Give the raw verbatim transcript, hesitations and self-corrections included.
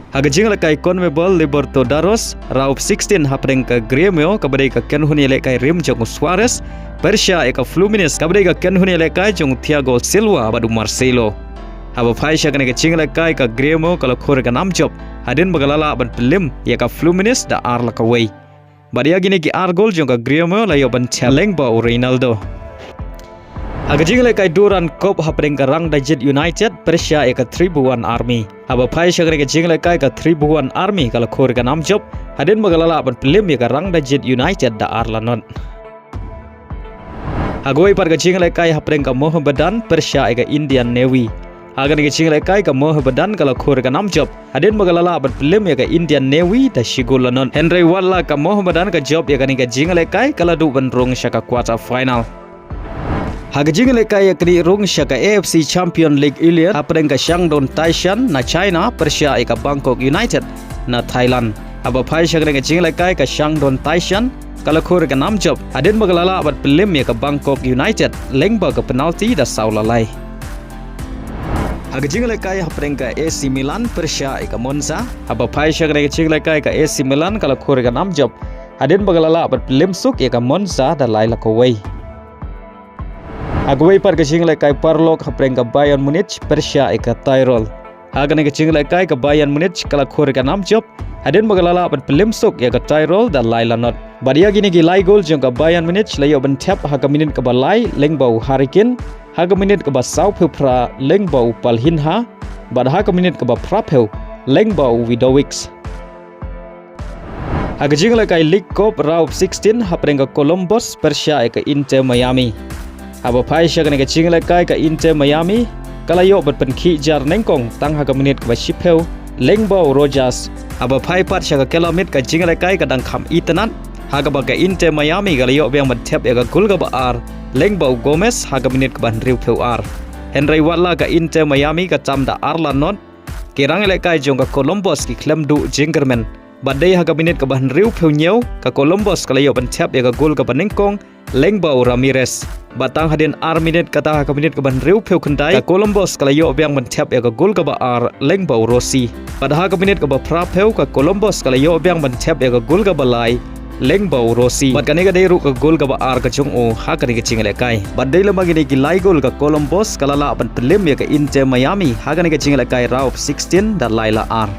Ha ka jingïalehkai CONMEBOL Libertadores round of sixteen hapdeng ka Gremio kaba dei ka kynhun ïalehkai rim jong u Suarez pyrshah ïa ka Fluminense kaba dei ka kynhun ïalehkai jong u Thiago Silva bad u Marcelo. Haba phai sha kane ka jingïalehkai ka Gremio ka la khur ïa ka nam jop hadien ba ka la lah ban pynlip ïa ka Fluminense da ar la kawei. Bad ïa kine ki ar gol jong ka Gremio la ïoh ban thep lyngba u Reinaldo. Ha ka jingïalehkai Durand Cup hapdeng ka Rangdajied United pyrshah ïa ka Tribhuvan Army. Haba phai sha kane ka jingïalehkai ka Tribhuvan Army ka la khur ïa ka nam jop hadien ba ka la lah ban pynlip ïa ka Rangdajied United da ar la not. Ha kawei pat ka jingïalehkai hapdeng ka Mohammedan pyrshah ïa ka Indian Navy. Ha kane ka jingïalehkai ka Mohammedan ka la khur ïa ka nam jop hadien ba ka la lah ban pynlip ïa ka Indian Navy da shi gol la not. Hynrei wat la ka Mohammedan ka jop ïa kane ka jingïalehkai ka la duh ban rung sha ka quarter final. Ha ka jingïalehkai ïaknieh rung sha ka A F C Champion League Elite hapdeng ka Shandong Taishan na China pyrshah ïa ka Bangkok United na Thailand. Haba phai sha kane ka jingïalehkai ka Shandong Taishan ka la khur ïa ka nam jop hadien ba ka la lah ban pynlip ïa ka Bangkok United lyngba ka penalty da saw la lai. Ha ka jingïalehkai hapdeng ka A C Milan pyrshah ïa ka Monza. Haba phai sha kane ka jingïalehkai ka A C Milan ka la khur ïa ka nam jop hadien ba ka la lah ban pynlip suk ïa ka Monza da lai la kawei. Ha kawei pat ka jingïalehkai paralok hapdeng ka Bayern Munich pyrshah ïa ka Tirol. Ha kane ka jingïalehkai ka Bayern Munich ka la khur ïa ka nam jop hadien ba ka la lah ban pynlip suk ïa ka Tirol da lai la not. Bad ïa kine ki lai gol jong ka Bayern Munich la ïoh ban thep ha ka minit kaba lai lyngba u Harry Kane, ha ka minit kaba sawphew phra lyngba u Palhinha, bad ha ka minit kaba phraphew lyngba u Wlodarczak. Ha ka jingïalehkai League Cup round of sixteen hapdeng ka Columbus pyrshah ïa ka Inter Miami. Haba phai sha kane ka jingïalehkai ka Inter Miami ka la ïoh ban pynkhih jar nyngkong tang ha ka minit kaba shiphew lyngba u Rodgers. Haba phai pat sha ka kylla miet ka jingïalehkai ka dang kham itynnad ha kaba ka Inter Miami ka la ïoh biang ban thep ïa ka gol kaba ar lyngba u Gomez ha ka minit kaba hynriewphew ar. Hynrei wat la ka Inter Miami ka tam da ar la not, ki rangïalehkai jong ka Columbus ki khlem duh jingkyrmen. Bad dei ha ka minit kaba hynriewphew hynñiew ka Columbus ka la ïoh ban thep ïa ka gol kaba nyngkong lyngba u Ramirez. Bad tang hadien ar minit kata ha ka minit kaba hynriewphew khyndai ka Columbus ka la ïoh biang ban thep ïa ka gol kaba ar lyngba u Rossi. Bad ha ka minit kaba phraphew ka Columbus ka la ïoh biang ban thep ïa ka gol kaba lai lyngba u Rossi. Bad kane ka dei ruh ka gol kaba ar ka jong u ha kane ka jingïalehkai. Bad dei lem bad kine ki lai gol ka Columbus ka la lah ban pynlip ïa ka Inter Miami ha kane ka jingïalehkai round of sixteen da lai la ar.